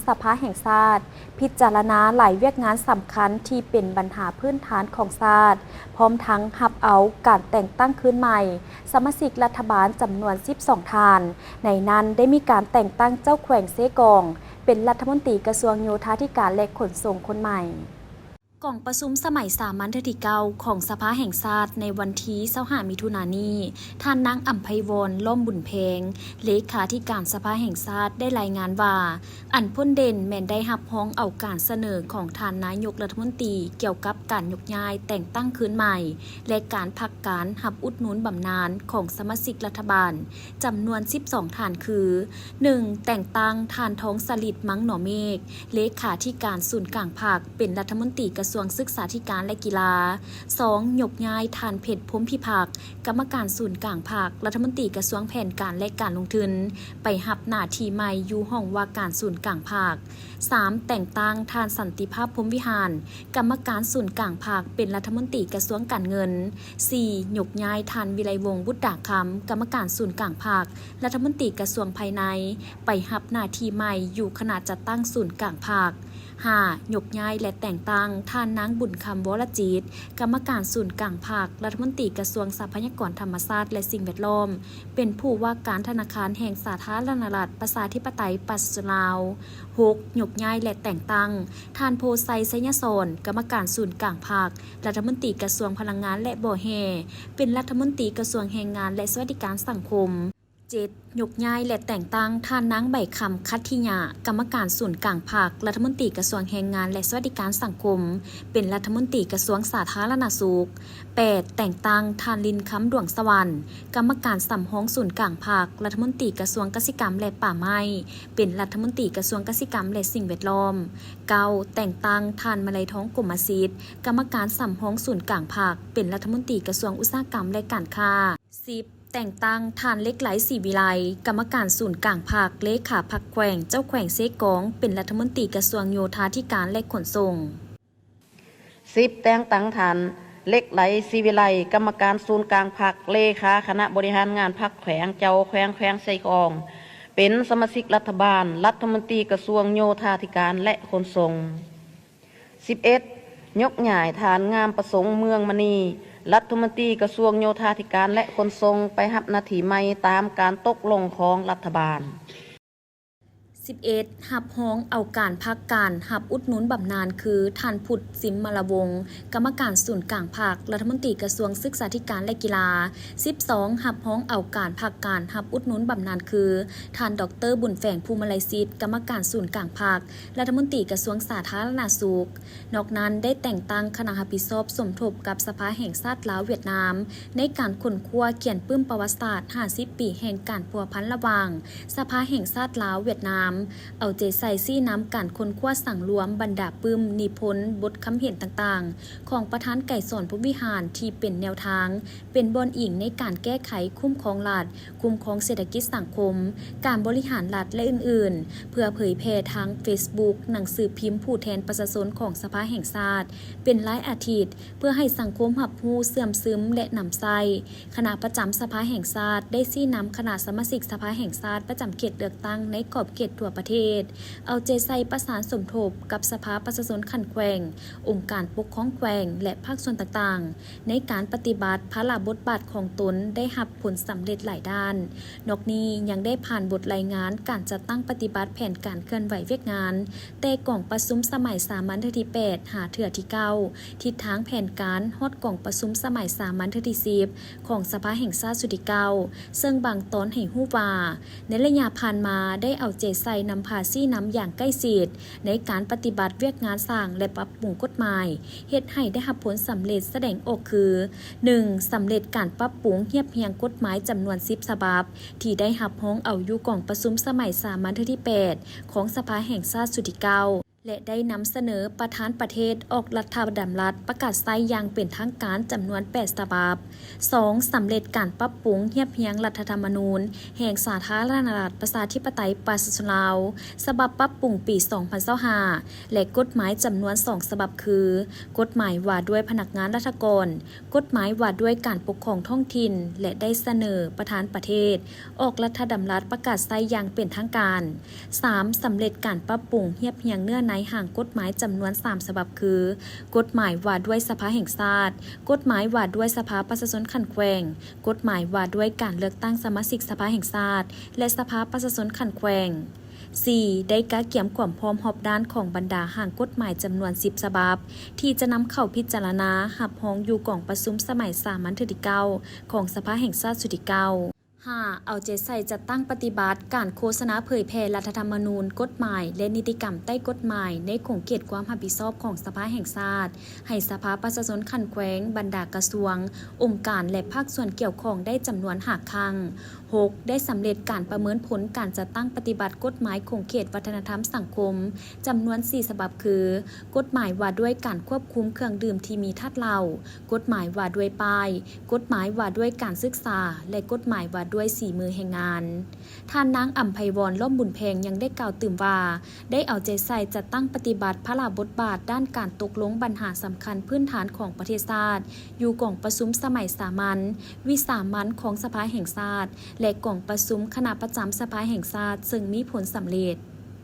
ສະພາແຫ່ງຊາດ ພິຈາລະນາຫຼາຍວຽກງານສຳຄັນທີ່ເປັນບັນຫາພື້ນຖານຂອງຊາດ, ພ້ອມທັງຮັບເອົາການແຕ່ງຕັ້ງຄືນໃໝ່ສະມາຊິກລັດຖະບານຈຳນວນສິບສອງທ່ານ. ໃນນັ້ນໄດ້ມີການແຕ່ງຕັ້ງເຈົ້າແຂວງເຊກອງ ເປັນລັດຖະມົນຕີກະຊວງໂຍທາທິການ ແລະ ຂົນສົ່ງຄົນໃໝ່. ກອງປະຊຸມສະໄໝສາມັນເທື່ອທີເກົ້າຂອງສະພາແຫ່ງຊາດໃນວັນທີຊາວຫ້າມິຖຸນານີ້, ທ່ານນາງ ອຳໄພວອນ ລ້ອມບຸນແພງ ເລຂາທິການສະພາແຫ່ງຊາດ ໄດ້ລາຍງານວ່າ ອັນພົ້ນເດັ່ນແມ່ນໄດ້ຮັບຮອງເອົາການສະເໜີຂອງທ່ານນາຍົກລັດຖະມົນຕີກ່ຽວກັບການຍົກຍ້າຍແຕ່ງຕັ້ງຄືນໃໝ່ ແລະ ການພັກການຮັບອຸດໜູນບຳນານຂອງສະມາຊິກລັດຖະບານ ຈຳນວນສິບສອງທ່ານຄື ໜຶ່ງ ແຕ່ງຕັ້ງທ່ານ ທອງສະລິດ ມັງໜໍເມກ ເລຂາທິການສູນກາງພັກ ເປັນລັດຖະມົນຕີກະຊວງສຶກສາທິການ ແລະ ກິລາ. ສອງ ຍົກຍ້າຍທ່ານ ເພັດ ພົມພິພັກ ກຳມະການສູນກາງພັກ ລັດຖະມົນຕີກະຊວງແຜນການ ແລະ ການລົງທຶນ ໄປຮັບໜ້າທີ່ໃໝ່ຢູ່ຫ້ອງວ່າການສູນກາງພັກ. ສາມ ແຕ່ງຕັ້ງທ່ານ ສັນຕິພາບ ພົມວິຫານ ກຳມະການສູນກາງພັກ ເປັນລັດຖະມົນຕີກະຊວງການເງິນ. ສີ່ ຍົກຍ້າຍທ່ານ ວິໄລວົງ ບຸດດາຄຳ ກຳມະການສູນກາງພັກ ລັດຖະມົນຕີກະຊວງພາຍໃນ ໄປຮັບໜ້າທີ່ໃໝ່ຢູ່ຄະນະຈັດຕັ້ງສູນກາງພັກ. ຫ້າ ຍົກຍ້າຍ ແລະ ແຕ່ງຕັ້ງທ່ານນາງ ບຸນຄຳ ວໍລະຈິດ ກຳມະການສູນກາງພັກ ລັດຖະມົນຕີກະຊວງຊັບພະຍາກອນທຳມະຊາດ ແລະ ສິ່ງແວດລ້ອມ ເປັນຜູ້ວ່າການທະນາຄານແຫ່ງສາທາລະນະລັດ ປະຊາທິປະໄຕ ປະຊາຊົນລາວ. ຫົກ ຍົກຍ້າຍ ແລະ ແຕ່ງຕັ້ງທ່ານ ໂພໄຊ ໄຊຍະສອນ ກຳມະການສູນກາງພັກ ລັດຖະມົນຕີກະຊວງພະລັງງານ ແລະ ບໍ່ແຮ່ ເປັນລັດຖະມົນຕີກະຊວງແຮງງານ ແລະ ສະຫວັດດີການສັງຄົມ. ເຈັດ ຍົກຍ້າຍ ແລະ ແຕ່ງຕັ້ງທ່ານນາງ ໃບຄຳ ຄັດທິຍະ ກຳມະການສູນກາງພັກ ລັດຖະມົນຕີກະຊວງແຮງງານ ແລະ ສະຫວັດດີການສັງຄົມ ເປັນລັດຖະມົນຕີກະຊວງສາທາລະນະສຸກ. ແປດ ແຕ່ງຕັ້ງທ່ານ ລິນຄຳ ດວງສະຫວັນ ກຳມະການສຳຮອງສູນກາງພັກ ລັດຖະມົນຕີກະຊວງກະສິກຳ ແລະ ປ່າໄມ້ ເປັນລັດຖະມົນຕີກະຊວງກະສິກຳ ແລະ ສິ່ງແວດລ້ອມ. ເກົ້າ ແຕ່ງຕັ້ງທ່ານ ມະໄລທອງ ກົມມະສິດ ກຳມະການສຳຮອງສູນກາງພັກ ເປັນລັດຖະມົນຕີກະຊວງອຸດສາຫະກຳ ແລະ ການຄ້າ. ສິບ ແຕ່ງຕັ້ງທ່ານ ເລັກໄລ ສີວິໄລ ກຳມະການສູນກາງພັກ ເລຂາພັກແຂວງ ເຈົ້າແຂວງເຊກອງ ເປັນລັດຖະມົນຕີກະຊວງໂຍທາທິການ ແລະ ຂົນສົ່ງ. ສິບ ແຕ່ງຕັ້ງທ່ານ ເລັກໄລ ສີວິໄລ ກຳມະການສູນກາງພັກ ເລຂາຄະນະບໍລິຫານງານພັກແຂວງ ເຈົ້າແຂວງແຂວງເຊກອງ ເປັນສະມາຊິກລັດຖະບານ ລັດຖະມົນຕີກະຊວງໂຍທາທິການ ແລະ ຂົນສົ່ງ. ສິບເອັດ ຍົກຍ້າຍທ່ານ ງາມປະສົງ ເມືອງມະນີ ລັດຖະມົນຕີກະຊວງໂຍທາທິການ ແລະ ຂົນສົ່ງ ໄປຮັບໜ້າທີ່ໃໝ່ຕາມການຕົກລົງຂອງລັດຖະບານ. ສິບເອັດ ຮັບຮອງເອົາການພັກການຮັບອຸດໜູນບຳນານຄື ທ່ານ ພຸດ ຊິມມະລະວົງ ກຳມະການສູນກາງພັກ ລັດຖະມົນຕີກະຊວງສຶກສາທິການ ແລະ ກິລາ. ສິບສອງ ຮັບຮອງເອົາການພັກການຮັບອຸດໜູນບຳນານຄື ທ່ານ ດອກເຕີ ບຸນແຝງ ພູມະໄລສິດ ກຳມະການສູນກາງພັກ ລັດຖະມົນຕີກະຊວງສາທາລະນະສຸກ. ນອກນັ້ນໄດ້ແຕ່ງຕັ້ງຄະນະຮັບຜິດຊອບສົມທົບກັບສະພາແຫ່ງຊາດລາວ-ຫວຽດນາມ ໃນການຄົ້ນຄວ້າຂຽນປຶ້ມປະຫວັດສາດຫ້າສິບປີແຫ່ງການພົວພັນລະຫວ່າງສະພາແຫ່ງຊາດລາວ-ຫວຽດນາມ, ເອົາໃຈໃສ່ຊີ້ນຳການຄົ້ນຄວ້າສັງລວມບັນດາປຶ້ມ, ນິພົນ, ບົດຄຳເຫັນຕ່າງໆ ຂອງປະທານໄກສອນ ພົມວິຫານ ທີ່ເປັນແນວທາງ, ເປັນບ່ອນອີງໃນການແກ້ໄຂ, ຄຸ້ມຄອງລັດ, ຄຸ້ມຄອງເສດຖະກິດສັງຄົມ, ການບໍລິຫານລັດ ແລະ ອື່ນໆ ເພື່ອເຜີຍແຜ່ທາງເຟສບຸກ, ໜັງສືພິມຜູ້ແທນປະຊາຊົນຂອງສະພາແຫ່ງຊາດ ເປັນລາຍອາທິດ ເພື່ອໃຫ້ສັງຄົມຮັບຮູ້, ເຊື່ອມຊຶມ ແລະ ນຳໃຊ້. ຄະນະປະຈຳສະພາແຫ່ງຊາດໄດ້ຊີ້ນຳຄະນະສະມາຊິກສະພາແຫ່ງຊາດປະຈຳເຂດເລືອກຕັ້ງໃນຂອບເຂດທົ່ວປະເທດ ເອົາໃຈໃສ່ປະສານສົມທົບກັບສະພາປະຊາຊົນຂັ້ນແຂວງ, ອົງການປົກຄອງແຂວງ ແລະ ພາກສ່ວນຕ່າງໆ ໃນການປະຕິບັດພາລະບົດບາດຂອງຕົນໄດ້ຮັບຜົນສຳເລັດຫຼາຍດ້ານ. ນອກນີ້ຍັງໄດ້ຜ່ານບົດລາຍງານການຈັດຕັ້ງປະຕິບັດແຜນການເຄື່ອນໄຫວວຽກງານ ແຕ່ກອງປະຊຸມສະໄໝສາມັນເທື່ອທີແປດ ຫາເທື່ອທີເກົ້າ, ທິດທາງແຜນການ ຮອດກອງປະຊຸມສະໄໝສາມັນເທື່ອທີສິບ ຂອງສະພາແຫ່ງຊາດຊຸດທີເກົ້າ ເຊິ່ງບາງຕອນໃຫ້ຮູ້ວ່າ ໃນໄລຍະຜ່ານມາໄດ້ເອົາໃຈໃສ່ນຳພາຊີ້ນຳຢ່າງໃກ້ຊິດ ໃນການປະຕິບັດວຽກງານສ້າງ ແລະ ປັບປຸງກົດໝາຍ ເຮັດໃຫ້ໄດ້ຮັບຜົນສຳເລັດສະແດງອອກຄື ໜຶ່ງ ສຳເລັດການປັບປຸງຮຽບຮຽງກົດໝາຍຈຳນວນສິບສະບັບ ທີ່ໄດ້ຮັບຮອງເອົາຢູ່ກອງປະຊຸມສະໄໝສາມັນເທື່ອທີແປດ ຂອງສະພາແຫ່ງຊາດຊຸດທີເກົ້າ. ແລະ ໄດ້ນຳສະເໜີປະທານປະເທດອອກລັດຖະດຳລັດປະກາດໃຊ້ຢ່າງເປັນທາງການຈຳນວນແປດສະບັບ. ສອງ, ສຳເລັດການປັບປຸງຮຽບຮຽງລັດຖະທຳມະນູນແຫ່ງສາທາລະນະລັດປະຊາທິປະໄຕປະຊາຊົນລາວ ສະບັບປັບປຸງປີສອງພັນຊາວຫ້າ ແລະ ກົດໝາຍຈຳນວນສອງສະບັບຄື ກົດໝາຍວ່າດ້ວຍພະນັກງານລັດຖະກອນ, ກົດໝາຍວ່າດ້ວຍການປົກຄອງທ້ອງຖິ່ນ ແລະ ໄດ້ສະເໜີປະທານປະເທດອອກລັດຖະດຳລັດປະກາດໃຊ້ຢ່າງເປັນທາງການ. ສາມ, ສຳເລັດການປັບປຸງຮຽບຮຽງເນື້ອໃນຮ່າງກົດໝາຍຈຳນວນສາມສະບັບຄື ກົດໝາຍວ່າດ້ວຍສະພາແຫ່ງຊາດ, ກົດໝາຍວ່າດ້ວຍສະພາປະຊາຊົນຂັ້ນແຂວງ, ກົດໝາຍວ່າດ້ວຍການເລືອກຕັ້ງສະມາຊິກສະພາແຫ່ງຊາດ ແລະ ສະພາປະຊາຊົນຂັ້ນແຂວງ. ສີ່, ໄດ້ກະກຽມຄວາມພ້ອມຮອບດ້ານຂອງບັນດາຮ່າງກົດໝາຍຈຳນວນສິບສະບັບ ທີ່ຈະນຳເຂົ້າພິຈາລະນາຮັບຮອງຢູ່ກອງປະຊຸມສະໄໝສາມັນເທື່ອທີເກົ້າ ຂອງສະພາແຫ່ງຊາດຊຸດທີເກົ້າ. ຫ້າ, ເອົາໃຈໃສ່ຈັດຕັ້ງປະຕິບັດການໂຄສະນາເຜີຍແຜ່ລັດຖະທຳມະນູນ, ກົດໝາຍ ແລະ ນິຕິກຳໃຕ້ກົດໝາຍໃນຂົງເຂດຄວາມຮັບຜິດຊອບຂອງສະພາແຫ່ງຊາດ ໃຫ້ສະພາປະຊາຊົນຂັ້ນແຂວງ, ບັນດາກະຊວງ, ອົງການ ແລະ ພາກສ່ວນກ່ຽວຂ້ອງໄດ້ຈຳນວນຫ້າຄັ້ງ. ຫົກ, ໄດ້ສຳເລັດການປະເມີນຜົນການຈັດຕັ້ງປະຕິບັດກົດໝາຍຂົງເຂດວັດທະນະທຳສັງຄົມ ຈຳນວນສີ່ສະບັບຄື ກົດໝາຍວ່າດ້ວຍການຄວບຄຸມເຄື່ອງດື່ມທີ່ມີທາດເຫຼົ້າ, ກົດໝາຍວ່າດ້ວຍປ້າຍ, ກົດໝາຍວ່າດ້ວຍການສຶກສາ ແລະ ກົດໝາຍວ່າດ້ວຍສີມືແຮງງານ. ທ່ານນາງ ອຳໄພວອນ ລ້ອມບຸນແພງ ຍັງໄດ້ກ່າວຕື່ມວ່າ ໄດ້ເອົາໃຈໃສ່ຈັດຕັ້ງປະຕິບັດພາລະບົດບາດດ້ານການຕົກລົງບັນຫາສຳຄັນພື້ນຖານຂອງປະເທດຊາດ ຢູ່ກອງປະຊຸມສະໄໝສາມັນ, ວິສາມັນຂອງສະພາແຫ່ງຊາດ ແລະ ກອງປະຊຸມຄະນະປະຈຳສະພາແຫ່ງຊາດ ເຊິ່ງມີຜົນສຳເລັດ.